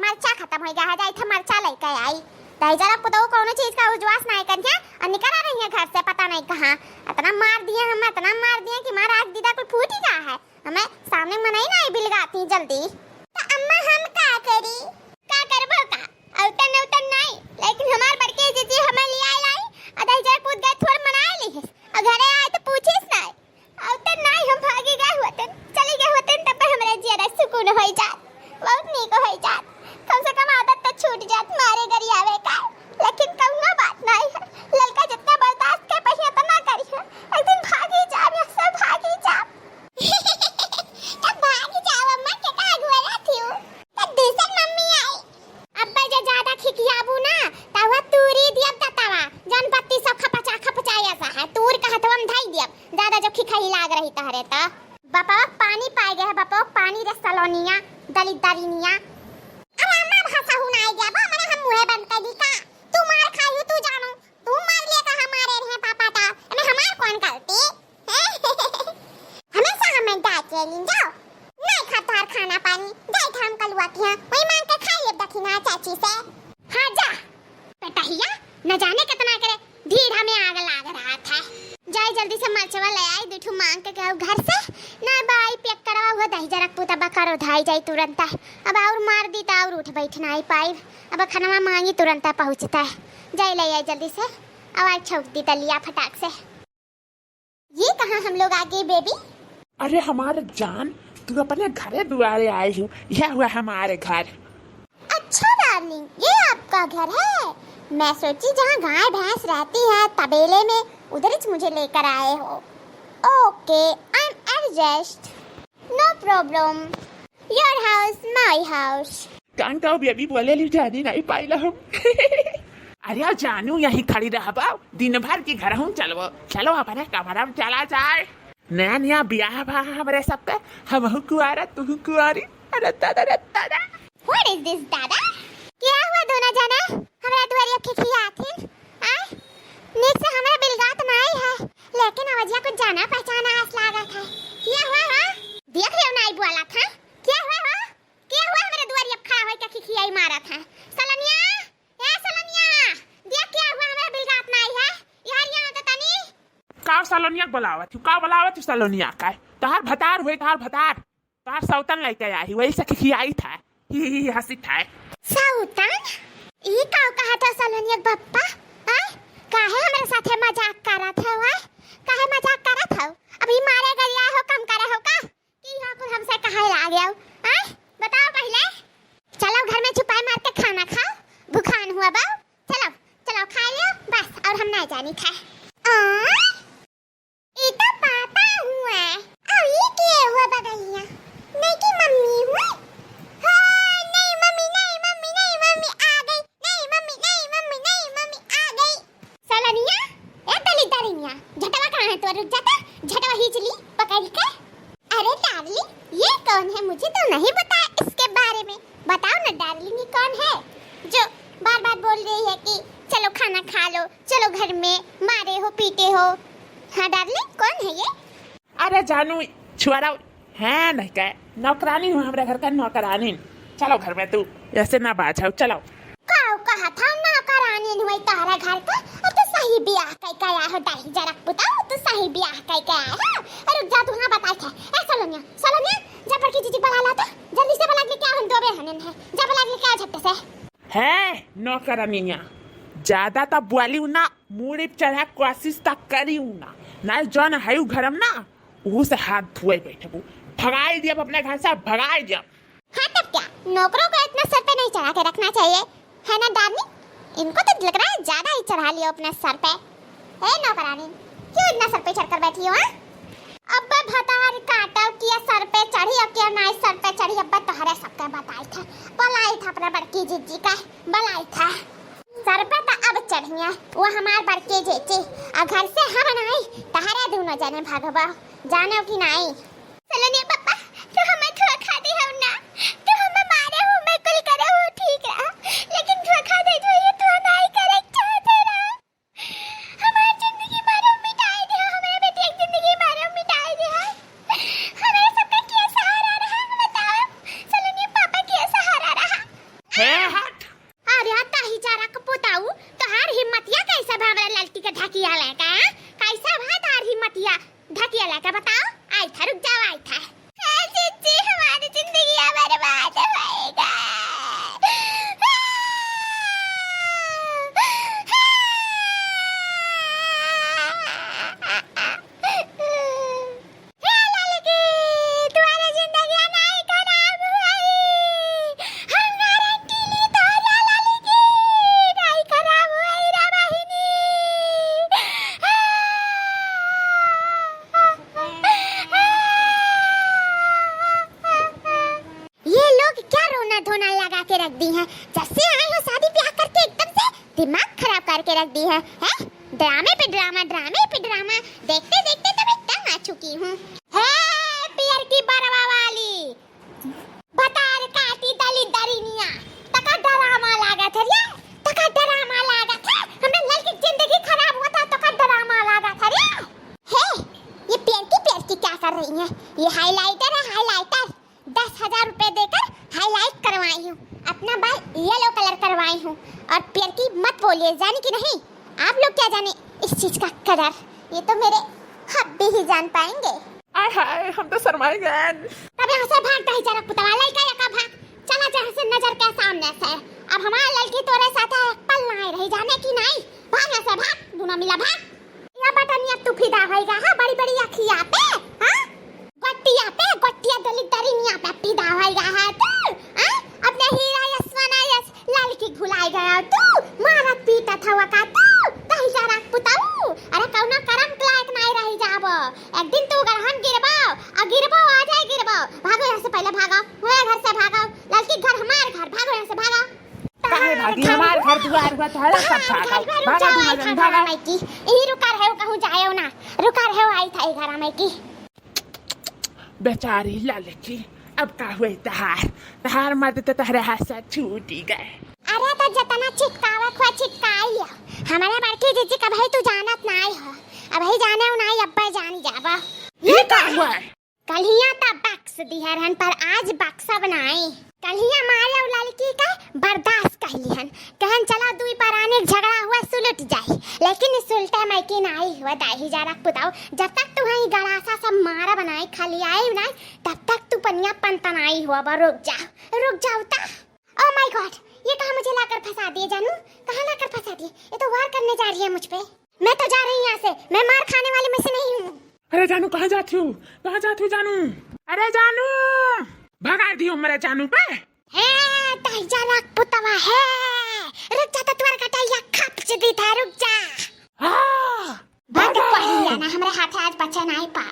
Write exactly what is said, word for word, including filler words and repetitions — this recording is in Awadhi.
मरचा खतम होइ गया है, जाई थे मरचा लइके आई। दहिजरा पुतहु कउनो चीज का उजवास नाहीं करिहैं अउर निकरा रहिहैं घर से पता नाहीं कहाँ। अतना मार दिहैं हम, अतना मार दिहैं कि मार आज दीदा कुल फूटी गा है। हमें सामने मनई नाहीं बिलगाती जल्दी। त अम्मा हम का करी? का करबो का? अउतन अउतन नाहीं, लेकिन हमार बड़की जीजी हमें लियाइ लाई, अउर दहिजरा पूत गए थोड़ मनाइ लिहिस, अउर घरे आए त पूछिस नाहीं। अउतन नाहीं हम भागी गए होतन, चली गए होतन, तब हमरे जियरा सुकून होइ जात, बहुत नीक होइ जात, कम से कम आदत त छूट जात मारे गरियावे का। लेकिन कउनो बात नाहीं है, ललका जितना बर्दाश्त कर पहिया तना करिहैं, एक दिन भागी जाब, यहाँ से भागी जाब। तब भागी जाओ अम्मा, के का अगुआ रहती हूँ? तब दूसर मम्मी आई। अब्बे जे ज्यादा खिखियाबू ना, तब वह तूरी दियब दतवा, जौन बत्ती सब खपचा खपचा ऐसा है, तूर का हथवा में धई दियब, ज्यादा जो खिखही लाग रही तहरे त। बपवा पानी पाए गए है, बपवा पानी रे सलोनिया, दलिद्दरिनिया। अब अम्मा भाषा हुनाई गया, बा, मने हम मुँहे बंद कर दी का? तू मार खाई हो, तू जानो। तू मार लिया का हमारे रहे पापा का, एमे हमार कौन गलती? हमेशा हमें डांटेलिन, जाओ। नहीं खा तोहार खाना पानी, जाई था हम कलुआ के यहाँ, वही मांग के खा लेब दखिना चाची से। हाँ जा। पेटहिया, न जाने कितना करे, धीर हमें आग लाग रहा था। जाई जल्दी से मरचवा ले आई, दू ठू मांग के कहू घर से, ना बाई पैक करवा हुआ दहिजरा पूत बकर उधाई जाई तुरंत। अब और मार दी त और उठ बैठ नाहीं पाई। अब खनवा मांगी तुरंत पहुँचता है। जाई ले आई जल्दी से, आवाज छौंक दी दलिया फटाक से। ये कहाँ हम लोग आ गए बेबी? अरे हमारे जान, तू अपने घरे दुआरे आई हूँ, यह हुआ हमारे घर। अच्छा डार्लिंग, ये आपका घर है? मैं सोची जहाँ गाय भैंस रहती है तबेले में, उधर ही मुझे लेकर आए हो। Okay, I'm adjust. No problem. Your house, my house. कान का बेबी बोले ली जानी नहीं पाइला हम। अरे जानू यहीं खड़ी रहबा, दिन भर की घर हूँ चलबो। चलो अपने कमरा में चला जाए। नया नया ब्याह भा हमरे सबके, हमहू कुआरा तुहू कुआरी। अरे दादा रे दादा। What is this दादा? क्या हुआ दोनों जना? हमरा दुआरिया खिखियाथिन। आय? नीक से हमरा बिलगात नाई है, लेकिन अवजिया कुछ जाना पहचाना आस लागत है। क्या हुआ हो? देख रहे हो नाई बोला था। क्या हुआ हो? क्या हुआ हमरे दुआरिया खड़ा होई के खिखियाई मारत है? सलोनिया, ए सलोनिया, देख क्या हुआ हमरे बिलगात नाई है। यार यहाँ तो तनी। का सलोनिया के बुलावत हूँ? का बुलावत हूँ सलोनिया का? तहार भतार हुए, तहार भतार। तहार सौतन लइके आई, वही से खिखियाई था। ही, ही, ही, हंसी था। सौतन? ई का कहत हो सलोनिया के बप्पा? आय? काहे हमरे साथे मजाक करत हो, आय? काहे मजाक करत हो? अभी मारे गरिया हो, कम करे हो का? कि यहाँ कुल हमसे कहे लागे हो, आय? बताओ पहिले। चलो घर में चुपाई मार के खाना खाओ, भुखान हुआ बाऊ। चलो, चलो खा लियो, बस, और हम ना जानी खाए। आय? ई तो पापा हुआ। और ई के हुआ बगलिया? नहीं कि मम्मी हुआ? हाँ, नहीं मम्मी, नहीं मम्मी, नहीं मम्मी आ गई। नहीं मम्मी, नहीं मम्मी, नहीं मम्मी आ गई। सलोनिया, ए दलिद्दरिनिया, झटवा कहाँ है तोर? रुक जाता, झटवा खींच ली पकड़ के। अरे डार्लिंग, ये कौन है? मुझे तो नहीं बताया इसके बारे में। बताओ ना डार्लिंग, ये कौन है जो बार बार बोल रही है कि चलो खाना खा लो, चलो घर में, मारे हो पीटे हो? हाँ डार्लिंग, कौन है ये? अरे जानू, छुआरा है नहीं का, नौकरानी हूँ हमरे घर का, नौकरानी। चलो घर में, तू ऐसे ना बाझाओ, चलो। काऊ कहा था नौकरानी हुई तहरा घर का? अब तो सही ब्याह कई के आया हो दाई, जरा बताओ, तू सही ब्याह कई के आया हो। अरे रुक जा, तू हाँ बताई थे। ए सलोनिया, सलोनिया, जा बड़की जीजी बुला ला तो, जल्दी से बुला के क्या हम दो बहनन है, जा बुला के क्या झट से। है नौकरानिया, ज्यादा तब बोली ना, मूड़ी पे चढ़ा कोशिश तक करी ना, ना जौन है उ घर में ना, उहू से हाथ धोए बैठबू। भगाई दियब अपने घर से, भगाई दियब। हाँ, तब क्या? नौकरों को इतना सर पे नहीं चढ़ा के रखना चाहिए, है ना डार्लिंग? इनको तो लग रहा है ज्यादा ही चढ़ा लियो अपने सर पे। ए नौकरानी, क्यों इतना सर पे चढ़कर बैठी हो, हाँ? अब्बे भतार काटो, किया सर पे चढ़ी और किया नाई सर पे चढ़ी, अब्बे तोहरे सबके बताई था, बुलाई था अपने बड़की जीजी का, बुलाई था। सर पे तो अब चढ़िया, वो हमार बड़की जीजी, और घर से हम नाई, तहरे दोनों जने भगबो, जानो कि नाई? सलोनिया पापा, तू हमें धोखा दे हो ना, तू हमें मारे हो, मैं कुल करे हो, ठीक रहा, लेकिन धोखा दे दो, ये तो नाई करे चाहते रहा। हमार जिंदगी मारो मिटाई दे, हमारे बेटी एक जिंदगी मारो मिटाई दे। हमारे सबका क्या सहारा रहा, बताओ, सलोनिया पापा क्या सहारा रहा? हे के रख दी है। जब से आई हो शादी ब्याह करके एकदम से दिमाग खराब करके रख दी है, हैं? ड्रामे पे ड्रामा, ड्रामे पे ड्रामा, देखते देखते तो मैं तंग आ चुकी हूँ। हे पियर की बरवा वाली, भतार काटी दलिदरिनिया, तका ड्रामा लागत है रे, तका ड्रामा लागत है। हमरे ललकी जिंदगी खराब होता, तका ड्रामा लागत है रे। हे, ये पियर की, पियर की क्या कर रही है? ये हाइलाइटर है, हाइलाइटर। दस हजार रुपए देकर हाईलाइट करवाई हूँ, अपना बाल येलो कलर करवाई हूँ। और पियर की मत बोलिए, जानी कि नहीं? आप लोग क्या जाने इस चीज का कदर, ये तो मेरे हब्बी ही जान पाएंगे। आय हाय, हम तो शर्माए गए। तब यहाँ से भाग, दहिजरा पुतवा, लइका यका भाग, चला जा यहाँ से नजर के सामने से। अब हमार ललकी तोरे साथ एक पल ना रही, जाने कि नहीं? भाग यहाँ से, भाग, दूनो मिला भाग। या बटनिया तू फिदा होइगा है, बड़ी बड़ी अखिया पे, हाँ? गोटिया पे, गोटिया दलिदरिनिया पे फिदा होइगा है तू, हाँ? अपने हीरा यस सोना यस ललकी भुलाए गया तू, मारत पीटत हवा का तू, दहिजरा पुतऊ, अरे कौनो करम के लायक नाई रही जाबो, एक दिन तू गड़हन गिरबो, आ गिरबो, आ जाए गिरबो, भागो यहाँ से, पहले भागो, मेरे घर से भागो, ललकी घर हमार घर, भागो यहाँ से, भागो। काहे भागी? हमार घर दुआर हुआ तो है, सब भागो, भागो, भागो, भागो, भागो। माई की, यही रुका रहे हो, कहूँ जाए हो ना, रुका रहे हो, आई था ये घर में की। बेचारी ललकी, अब का हुए तहार, तहार मर्द तो तहरे हाथ से छूटी गए। अरे तो जतना छिटकावत हुआ छिटकाई लिया, हमारे बड़की जीजी का भाई तू जानत नाई हो, अब ही जाने हो नाई, अब्बे जानी जाबा। ये का हुआ? कल्हिया त बक्स दिहे रहन, पर आज बक्सब नाई। कल्हिया मारे और ललकी का बर्दाश्त कह लिहन, कहन चला दुई परानी के झगड़ा हुआ सुलट जाई, लेकिन इस उल्टे मइकी नाई हुआ दहिजरा पुतऊ। जब तक तू हई गड़ासा सब मारा बनाई खाली आई नाई, तब तक तू पनिया पंतनाई हुआ बा। रुक जा, रुक जाऊ ता। Oh my God, ये कहाँ मुझे लाकर फंसा दिए जानू, कहाँ लाकर फंसा दिए? ये तो वार करने जा रही है मुझ पे। मैं तो जा रही हूँ यहाँ से, मैं मार खाने वाली में से नहीं हूँ। अरे जानू, कहाँ जाती हूँ, कहाँ जाती हूँ जानू? अरे जानू, भगा दियो मेरे जानू पे। हे, तहिजा लाख पुतवा है, रुक जा तो तुअर कटैया खपच दी था, रुक जा। हाँ, बंद भगा। पड़ी है ना, हमरे हाथे आज बच्चा नहीं पा।